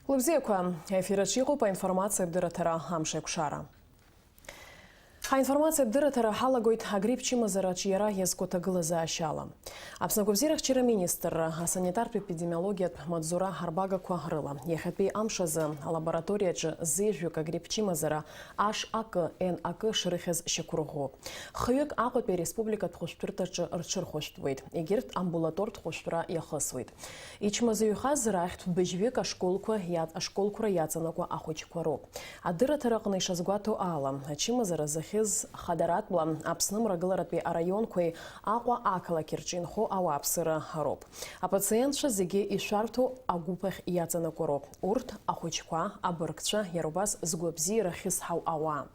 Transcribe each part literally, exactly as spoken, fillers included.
Лыбзиақәа, ефир аҿы иҟоуп аинформациатә дырраҭара «Амш еиқәшара». Ҳаинформациатә дырраҭара ҳалагоит агрипп чымазара аҿиара иазку аҭагылазаашьала. Аԥсны агәабзиарахьчара министрра асанитартә-епидемиологиатә маҵзура арбагақәа рыла, иахьатәи амш азы алабораториаҿы зеижәҩык агрипп чымазара H А К Н А К шрыхьыз шьақәырӷәӷәоуп. Хҩык Аҟәатәи ареспубликатә хәышәтәырҭаҿы рҽырхәышәтәуеит, егьырҭ амбулаторттә хәышәтәра иахысуеит. Ичмазаҩхаз рахьтә быжьҩык ашколқәа иа-, ашколқәра иаҵанакуа ахәыҷқәа роуп. Адырраҭара аҟны ишазгәаҭоу ала, ачымазара зыхьыз хадаратәла Аԥсны мрагыларатәи араионқәеи Аҟәа ақалақь рҿы инхо ауааԥсыра роуп. Апациентцәа зегьы ишәарҭоу агәыԥ ахь иаҵанакуа роуп. Урҭ ахәыҷқәа, абыргцәа, иара убас згәабзиара ахьысҳау ауаа.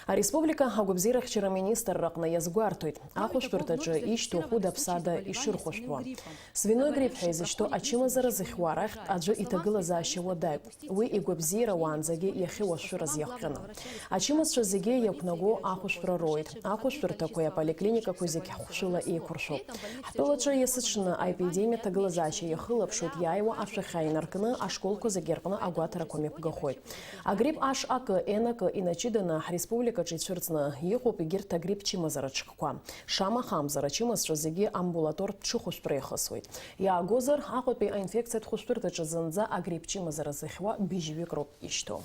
Ареспублика агәабзиарахьчара министрра аҟны иазгәарҭоит, ахәышәтәырҭаҿы ишьҭоу хәыда-ԥсада ишырхәышәтәуа. Свиной грипп ҳәа изышьҭоу ачымазара зыхьуа рахьтә аӡәы иҭагылазаашьа уадаҩуп. Уи игәабзиара уаанӡагьы иахьыуашәшәыраз иахҟьаны. Ачымазцәа зегьы иақәнаго ахәышәтәра роуеит. Ахәышәтәырҭақәеи аполиклиникақәеи зегь хәшәыла еиқәыршәоуп. Ҳтәылаҿы есыҽны аепидемиа ҭагылазаашьа иахылаԥшуеит, иааиуа ашәахьа инаркны ашколқәа зегьы рҟны агәаҭарақәа мҩаԥгахоит. Агрипп H А К Н А К инаҷыданы ҳреспубликаҿы ицәырҵны иҟоуп егьырҭ агрипп чымазара ҽкқәа. Шамахамзар, ачымазцәа зегьы амбулаторттә ҽыхәышәтәра иахысуеит. Иаагозар, Аҟәатәи аинфекциатә хәышәтәырҭаҿы зынӡа агрипп чымазара зыхьуа быжьҩык роуп ишьҭоу.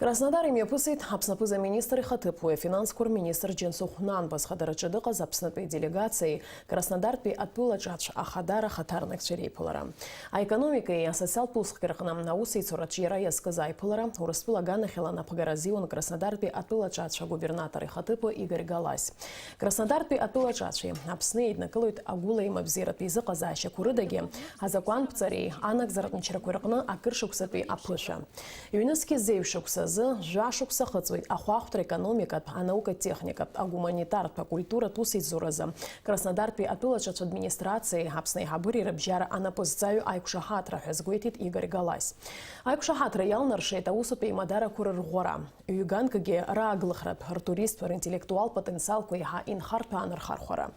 Краснодар имҩаԥысит Аԥсны аԥыза-министр ихаҭыԥуаҩ, афинансқәа рминистр Џьансыхә Нанба зхадараҿы дыҟаз Аԥснытәи аделегациеи Краснодартәи атәылаҿацә ахадара ахаҭарнакцәа реиԥылара. Аекономикеи асоциалтә усҟки рҟны аусеицура аҿиара иазкыз аиԥылара Урыстәыла аганахьала анапхгара азиуан Краснодартәи атәылаҿацә агубернатор ихаҭыԥуаҩ Игорь Галась. Краснодартәи атәылаҿацәеи Аԥсни еиднакылоит агәылеимабзиаратә еизыҟазаашьақәа рыдагьы азакәантәӡареи анагӡаратә мчрақәеи рҟны акыршықәсатәи аԥышәа. Ҩнызқьи зеижә шықәса азы жәа шықәса ахыҵуеит ахәаахәҭра, економикатә, анаукатә-техникатә, агуманитартә, акультуратә усеицуразы Краснодартәи атәылаҿацә администрациеи Аԥсны аиҳабыреи рыбжьара анапы зҵаҩу аиқәшаҳаҭра ҳәа азгәеиҭеит Игорь Галась. Аиқәшаҳаҭра иалнаршеит аусутә еимадарақәа рырӷәӷәара. Ҩганкгьы рааглыхратә, ртуристцәа ринтеллектуалтә потенциалқәа еиҳа инхарҭәааны рхархәара.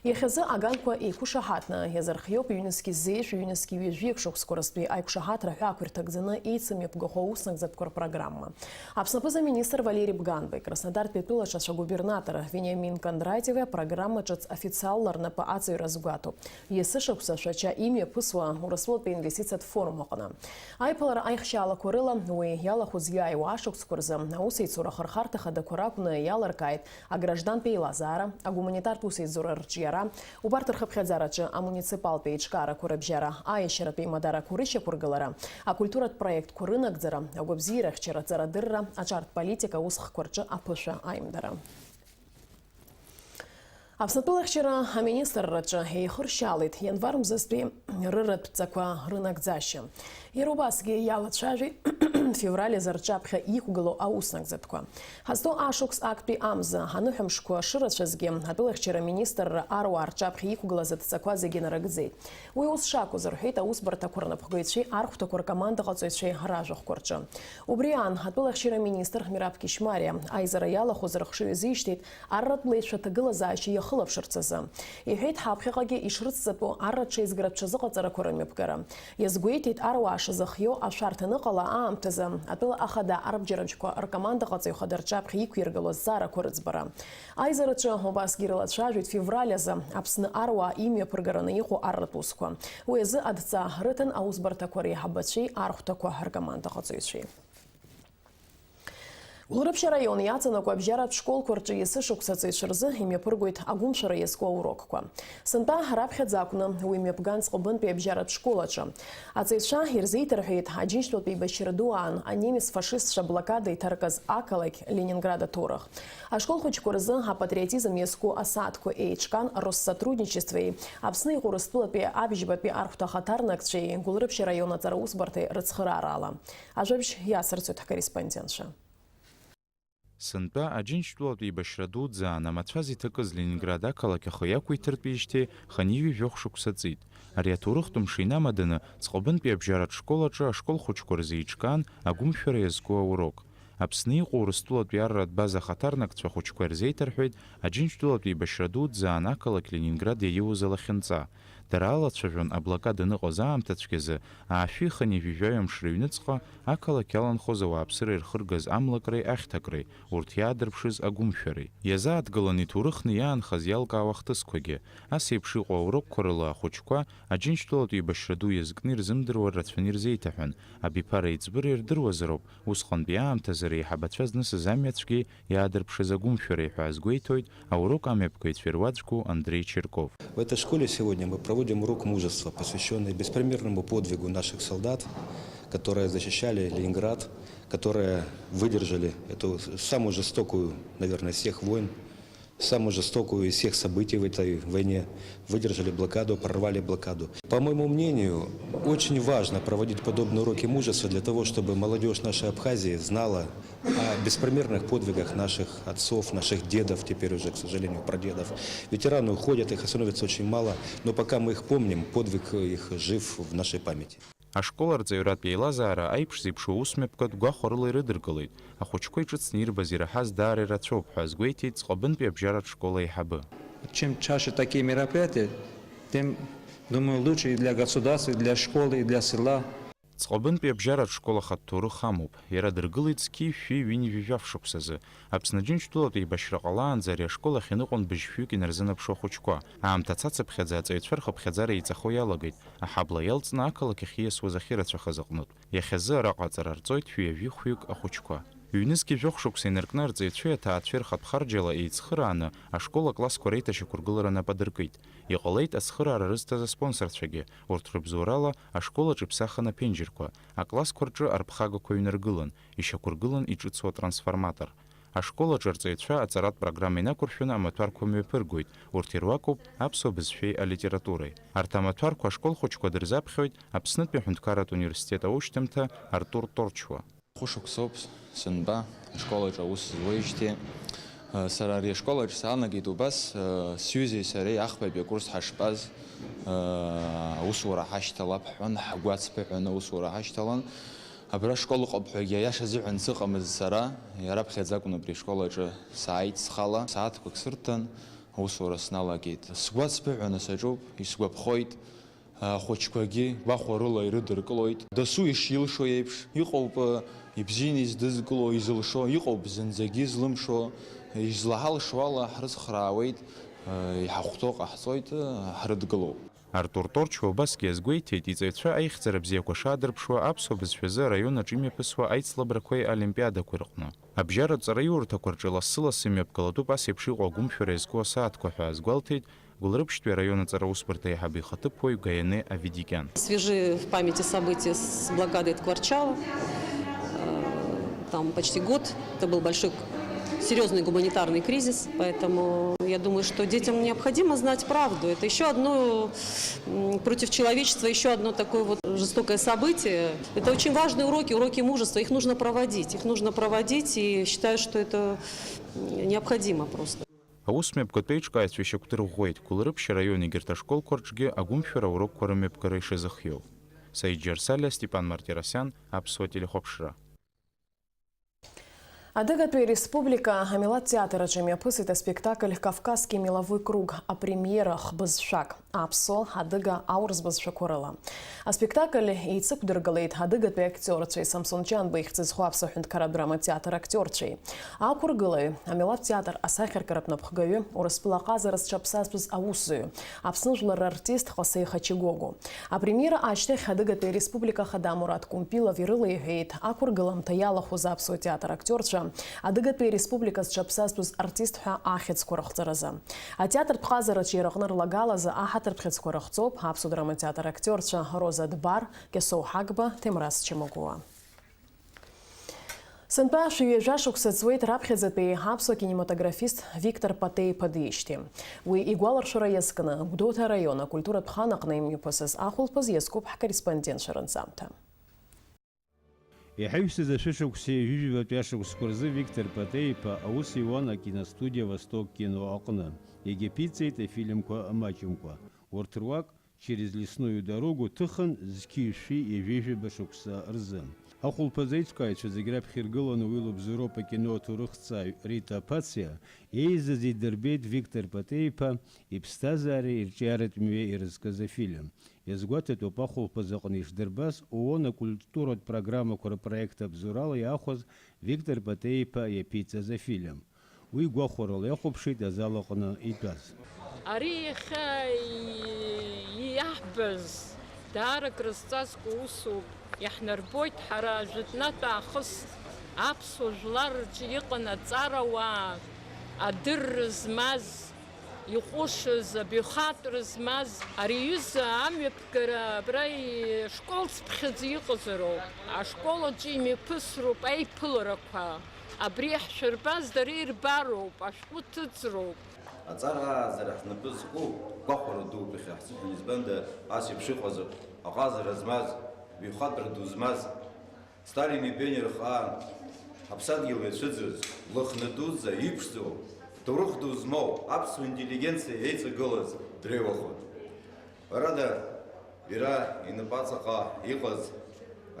Иахьазы аганқәа еиқәышаҳаҭны иазырхиоуп ҩнызқьи зеижә, ҩнызқьи ҩажәиҩык шықәсқәа рзтәи аиқәшаҳаҭра аҳәаақәа ирҭагӡаны еицымҩаԥгахо аус нагӡатәқәа рпрограмма. Аԥсны аԥыза-министр Валери Бганбеи Краснодартәи атәылаҿацә агубернатор Вениамин Кондратиови апрограмма ҿыц официалла рнапы аҵаҩра азгәаҭоуп. Есышықәса Шәача имҩаԥысуа Урыстәылатәи инвестициатә форум аҟны. Аиԥылара аихшьаалақәа рыла уи иалахәыз иааиуа ашықәсқәа рзы аусеицура ахырхарҭа хадақәа ракәны иалыркааит аграждантә еилазаара, агуманитартә усеицура рҿиара, убарҭ рхыԥхьаӡараҿы амуниципалтә еиҿкаарақәа рыбжьара аиашьаратә еимадарақәа рышьақәыргылара, акультуратә проектқәа рынагӡара, агәабзиарахьчара, аҵарадырра, аҿартә политика аусхқәа рҿы аԥышәа аимдара. Аԥснытәылахьчара аминистрраҿы еихыршьаалеит ианвар мзазтәи рырратә ҵақәа рынагӡашьа. Иара убасгьы иалацәажәеит февраль азы рҿаԥхьа иқәгылоу аус нагӡатәқәа. Ҳазҭоу ашықәс актәи амза, аныҳәамшқәа шырацәазгьы, атәылахьчара аминистрра аруаа рҿаԥхьа иқәгылаз адҵақәа зегьы нарыгӡеит. Уи ус шакәыз рҳәеит аусбарҭақәа рнапхгаҩцәеи архәҭақәа ркомандаҟаҵаҩцәеи ражәахәқәа рҿы. Убри аан, атәылахьчара аминистр Мераб Кишмариа аизара иалахәыз рыхшыҩ азишьҭеит арратә леишәа ҭагылазаашьа иахылаԥшырц азы. Иҳәеит ҳаԥхьаҟагьы ишрыцҵатәу арратә ҽеизгаратә ҽазыҟаҵарақәа рымҩаԥгара. Иазгәеиҭеит аруаа шазыхиоу ашәарҭа аныҟала аамҭазы атәыла ахада арбџьарбжьқәа ркомандаҟаҵаҩ хада рҿаԥхьа иқәиргылоу азҵаарақәа рыӡбара. Аизараҿы убасгьы ирылацәажәеит февраль азы Аԥсны аруаа имҩаԥыргараны иҟоу арратә усқәа. Уи азы адҵа рыҭан аусбарҭақәа реиҳабацәеи архәҭақәа ркомандаҟаҵаҩцәеи. Гәылрыԥшь араион иаҵанакуа абжьаратә школқәа рҿы есышықәса аҵаҩцәа рзы имҩаԥыргоит агәымшәара иазку аурокқәа. Сынтәа раԥхьаӡа акәны уи мҩаԥган Ҵҟәыбынтәи абжьаратә школ аҿы. Аҵаҩцәа ирзеиҭарҳәеит Аџьынџьтәылатәи еибашьра ду аан анемец фашистцәа аблокада иҭаркыз ақалақь Ленинград аҭоурых. Ашкол хәыҷқәа рзы апатриотизм иазку асааҭқәа еиҿкаан Россотрудничествои Аԥсны иҟоу Урыстәылатәи абжьбатәи архәҭа ахаҭарнакцәеи Гәылрыԥшь араион аҵараусбарҭеи рыцхыраарала. Ажәабжь иацырҵоит ҳкорреспондентцәа. Сынтәа Аџьынџьтәылатә еибашьра дуӡӡа аан амацәаз иҭакыз Ленинград ақалақь ахы иақәиҭыртәижьҭеи хынҩажәи жәохә шықәса ҵит. Ари аҭоурыхтә мшы инамаданы, Ҵҟәыбынтәи абжьаратә школ аҿы ашкол хәыҷқәа рзы еиҿкаан агәымшәара иазку аурок. Аԥсны иҟоу Урыстәылатәи арратә база ахаҭарнакцәа ахәыҷқәа ирзеиҭарҳәеит Аџьынџьтәылатә еибашьра дуӡӡа аан ақалақь Ленинград иаиуз алахьынҵа. Дара алацәажәон аблокада аныҟаз аамҭацәгьазы, аашәихын ҩажәи жәаҩа мш рыҩныҵҟа, ақалақь иаланхоз ауааԥсыра ирхыргаз амлакреи ахьҭакреи, урҭ иаадырԥшыз агәымшәареи. Иазааҭгылан иҭоурыхны иаанхаз иалкаауа ахҭысқәагьы. Ас еиԥш иҟоу аурокқәа рыла ахәыҷқәа, Аџьынџьтәылатә еибашьра ду иазкны ирзымдыруа рацәаны ирзеиҭаҳәан, абиԥара еиҵбыра ирдыруазароуп, усҟантәи аамҭазы реиҳабацәа знысыз амҩацәгьеи иаадырԥшыз агәымшәареи ҳәа азгәеиҭоит аурок амҩаԥгаҩцәа ируаӡәку Андреи Черков. В этой школе сегодня мы проводим урок мужества, посвящённый беспримерному подвигу наших солдат, которые защищали Ленинград, которые выдержали эту самую жестокую, наверное, из всех войн, самую жестокую из всех событий в этой войне, выдержали блокаду, прорвали блокаду. По моему мнению, очень важно проводить подобные уроки мужества для того, чтобы молодёжь нашей Абхазии знала о беспримерных подвигах наших отцов, наших дедов, теперь уже, к сожалению, прадедов. Ветераны уходят, их становится очень мало, но пока мы их помним, подвиг их жив в нашей памяти. Ашкол арҵаҩратә еилазаара аиԥш зеиԥшу аусмҩаԥгатә гәахәарыла ирыдыркылеит, ахәыҷқәа иҿыцны ирбаз ираҳаз даара ирацәоуп ҳәа азгәеиҭеит Ҵҟәабынтәи абжьаратә школ аиҳабы. Чем чаще такие мероприятия, тем, думаю, лучше и для государства, и для школы, и для села. Ҵҟәабынтәи абжьаратә школ ахатә ҭоурых амоуп. Иара дыргылеит зқьи шәи ҩынҩажәи жәаф шықәсазы. Аԥсны Аџьынџьтәылатә еибашьра ҟалаанӡа ари ашкол ахь иныҟәон быжьшәҩык инарзынаԥшуа ахәыҷқәа. Аамҭа цацыԥхьаӡа аҵаҩцәа рхыԥхьаӡара еиҵахо иалагеит, аҳабла иалҵны ақалақь ахь ииасуаз ахьырацәахаз аҟнытә. Иахьазы араҟа аҵара рҵоит шәи ҩажәи хәҩык ахәыҷқәа. Ҩнызқьи жәохә шықәса инаркны арҵаҩцәеи аҭаацәеи рхатә харџьала еицхырааны, ашкол аклассқәа реиҭашьақәыргылара нап адыркит. Иҟалеит ацхыраара рызҭаз аспонсорцәагьы, урҭ рыбзоурала ашкол аҿы иԥсахын аԥенџьырқәа, аклассқәа рҿы арԥхагақәа ҩнаргылан, ишьақәыргылан иҿыцу атрансформатор. Ашкол аҿы арҵаҩцәа аҵаратә программа инақәыршәаны амаҭәарқәа мҩаԥыргоит, урҭ ируакуп аԥсуа бызшәеи алитературеи. Арҭ амаҭәарқәа ашкол хәыҷқәа дырзаԥхьоит Аԥснытәи аҳәынҭқарратә университет аушьҭымҭа Артур Торчуа. Хәышықәсоуп сынтәа ашкол аҿы аус зуеижьҭеи. Сара ари ашкол аҿы саанагеит убас, сҩызеи сареи ахԥатәи акурс ҳаштәаз, аусура ҳашьҭалап ҳҳәан, ҳгәы ацԥыҳәаны аусура ҳашьҭалан. Абра ашкол ыҟоуп ҳәагьы аиаша азыҳәан сыҟамызт сара, иара ԥхьаӡа акәын абри ашкол аҿы сааит схала, сааҭқәак сырҭан, аусура сналагеит. Сгәы ацԥыҳәаны саҿуп, исгәаԥхоит, ахәыҷқәагьы гәахәарыла ирыдыркылоит. Дасу ишилшо еиԥш, иҟоуп ибзианы издызкыло, изылшо, иҟоуп зынӡагьы излымшо, излаҳалшо ала ҳрыцхраауеит, иҳахәҭоу ҟаҳҵоит, ҳрыдгылоуп. Артур Торчуа убасгьы иазгәеиҭеит, иҵаҩцәа аихьӡара бзиақәа шаадырԥшуа аԥсуа бызшәазы араион аҿы имҩаԥысуа аицлабрақәеи олимпиадақәеи рҟны. Абжьаратә ҵараиурҭақәа рҿы лассы-лассы имҩаԥгалатәуп ас еиԥш иҟоу агәымшәара иазку асааҭқәа ҳәа азгәалҭеит Гәылрыԥшьтәи араион аҵараусбарҭа аиҳабы ихаҭыԥуаҩ Гаиане Авидикиан. Свежи в памяти события с блокадой Ткварчала. Э, там почти год. Это был большой, серьёзный гуманитарный кризис. Поэтому я думаю, что детям необходимо знать правду. Это ещё одно, м, против человечества, ещё одно такое вот жестокое событие. Это очень важные уроки, уроки мужества. Их нужно проводить. Их нужно проводить, и считаю, что это, м, необходимо просто. Аусмҩаԥгатә еиҿкааҩцәа ишьақәдырӷәӷәеит, Гәылрыԥшь араион егьырҭ ашколқәа рҿгьы агәымшәара аурокқәа рымҩаԥгара ишазыхиоу. Саид Џьарсалиа, Степан Мартиросиан, Аԥсуа телехәаԥшра. Адыгатәи Республика амилаҭ театр аҿы имҩаԥысит аспектакль Кавказский меловой круг апремиера хбызшәак. Аԥсуа, адыга, аурыс бызшәақәа рыла. Аспектакль еицықәдыргылеит адыгатәи актиорцәеи Самсон Ҷанба ихьӡ зху Аԥсуа ҳәынҭқарратә драматеатр актиорцәеи. Ақәыргылаҩ, амилаҭ театр асахьаркыратә напхгаҩы, Урыстәыла аҟазара зҽаԥсазтәыз аусзуҩы, Аԥсны жәлар рартист Ҟасеи Хачигогу. Апремиера ашьҭахь Адыгатәи Республика Ахада Мураҭ Кумпилов ирылеиҳәеит ақәыргыламҭа иалахәыз аԥсуа театр актиорцәа, Адыгатәи Республика зҽаԥсазтәыз артист ҳәа ахьӡқәа рыхҵаразы. Атеатртә ҟазараҿы иара аҟны рлагалазы аҳаҭыртә хьыӡқәа рыхҵоуп аԥсуа драматеатр актиорцәа Роза Дбар, Кьасоу Ҳагба, Ҭемраз Чамагәуа. Сынтәа шәи ҩажәа шықәса ҵуеит раԥхьаӡатәи аԥсуа кинематографист Виктор Патеиԥа диижьҭеи. Уи игәаларшәара иазкны Гәдоуҭа араион акультуратә хан аҟны имҩаԥысыз ахәылԥаз иазкуп ҳкорреспондентцәа рынҵамҭа. Иҳаҩсыз ашәышықәсеи ҩажәижәабатәи ашықәсқәа рзы Виктор Патеиԥа аус иуан акиностудиа Восток кино аҟны. Егьаԥиҵеит афильмқәа маҷымкәа. Урҭ руак Через лесную дорогу ҭыхын зқьи шәи ҩажәижәаба шықәса рзы. Ахәылԥазы аиҿкааҩцәа зегь раԥхьа иргыланы уи лыбзоуроуп акино аҭоурыхҭҵааҩ Рита Аԥациа, еизаз идырбеит Виктор Патеиԥа иԥсҭазаареи ирҿиаратә мҩеи ирызкыз афильм. Иазгәаҭатәуп ахәылԥазы аҟны ишдырбаз ООН акультуратә программақәа рпроект абзоурала иаахәаз Виктор Патеиԥа иаԥиҵаз афильм. Уи гәахәарыла иахәаԥшит азал аҟны итәаз. Ари иахьа и-, иаҳбаз даара крызҵазкуа усуп. Иаҳнарбоит ҳара жәытәнатә аахыс аԥсуа жәлар рҿы иҟан аҵарауаа, адырра змаз, иҟәышыз, абаҩхатәра змаз. Ари аҩыза амҩаԥгара абра ишкол цыԥхьаӡа иҟазароуп. Ашкол аҿы имҩаԥысроуп аиԥыларақәа. Абри иаҳшәырбаз дара ирбароуп, ашәҟәы ҭыҵроуп. Аҵара ааӡара ҳнапы зку гәахәара дууп иахьа ҳзыҳәан, избанда ас еиԥш иҟаз аҟазара змаз, ҩхатәра ду змаз, Сталини Бенер хаан ҳаԥсадгьыл иацәыӡыз, лыхны дуӡӡа иԥшӡоу, ҭоурых ду змоу аԥсуа интеллигенциа еиҵагылаз дреиуахон. Ҳәарада, иара инапаҵаҟа иҟаз,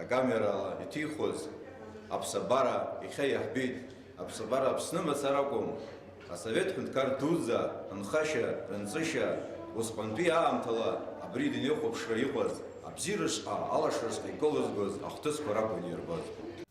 акамерала иҭихуаз аԥсабара иахьа иаҳбеит. Аԥсабара Аԥсны мацара акәым, асовет ҳәынҭқар дуӡӡа рынхашьа, рынҵышьа, усҟантәи аамҭала абри дунеихәаԥшра иҟаз, абзиара шҟа, алашара шҟа икылызгоз ахҭысқәа ракәын ирбоз.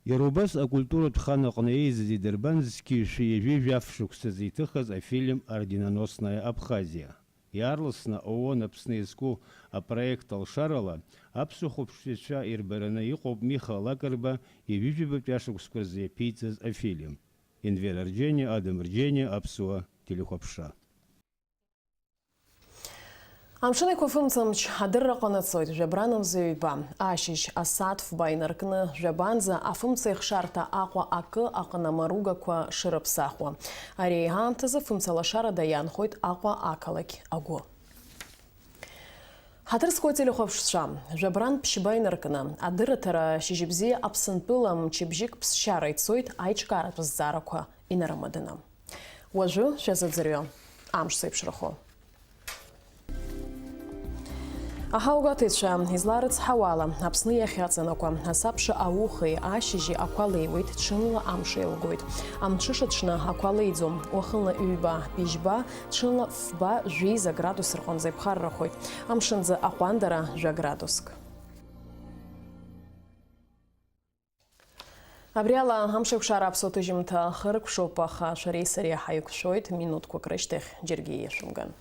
Иара убас акультуратә хан аҟны еизаз идырбан зқьи жәшәи ҩажәи жәаф шықәсазы иҭыхыз афильм Орденоносная Абхазия. Иаарласны ООН Аԥсны иазку апроект алшарала аԥсуа хәаԥшцәа ирбараны иҟоуп Миха Лакрба ҩажәижәабатәи ашықәсқәа рзы иаԥиҵаз афильм. Енвер Арџьениа, Адам Рџьениа, Аԥсуа телехәаԥшра. Амшын Еиқәафымцамч адырра ҟанаҵоит жәабран мза ҩба. Ашьыжь асааҭ фба инаркны, жәабанӡа афымца ихшарҭа Аҟәа акы аҟны амаругақәа шырыԥсахуа. Ари аамҭазы фымца лашарада иаанхоит Аҟәа ақалақь агәы. Ҳаҭыр зқәу ателехәаԥшцәа, жәабран ԥшьба инаркны, адырраҭара Шьыжьбзиа Аԥсынтәыла мчыбжьык ԥсшьара ицоит аиҿкааратә зҵаарақәа инарымаданы. Уажәы шәазыӡырҩы амш зеиԥшрахо. Аҳауагәаҭаҩцәа изларыцҳауала, Аԥсны иахьаҵанакуа асабша аухеи ашьыжьи ақәа леиуеит, ҽынла амш еилгоит. Амҽыша ҽны ақәа леиӡом, уахынла ҩба, быжьба, ҽынла фба, жәеиза градус рҟынӡа иԥхаррахоит. Амшынӡы аҟәандара жәа градуск. Абри ала амшеикәшара аԥсуа ҭыжьымҭа хыркәшоуп, аха шәареи сареи ҳаиқәшәоит, минуҭқәак рышьҭахь џьаргьы иашәымган.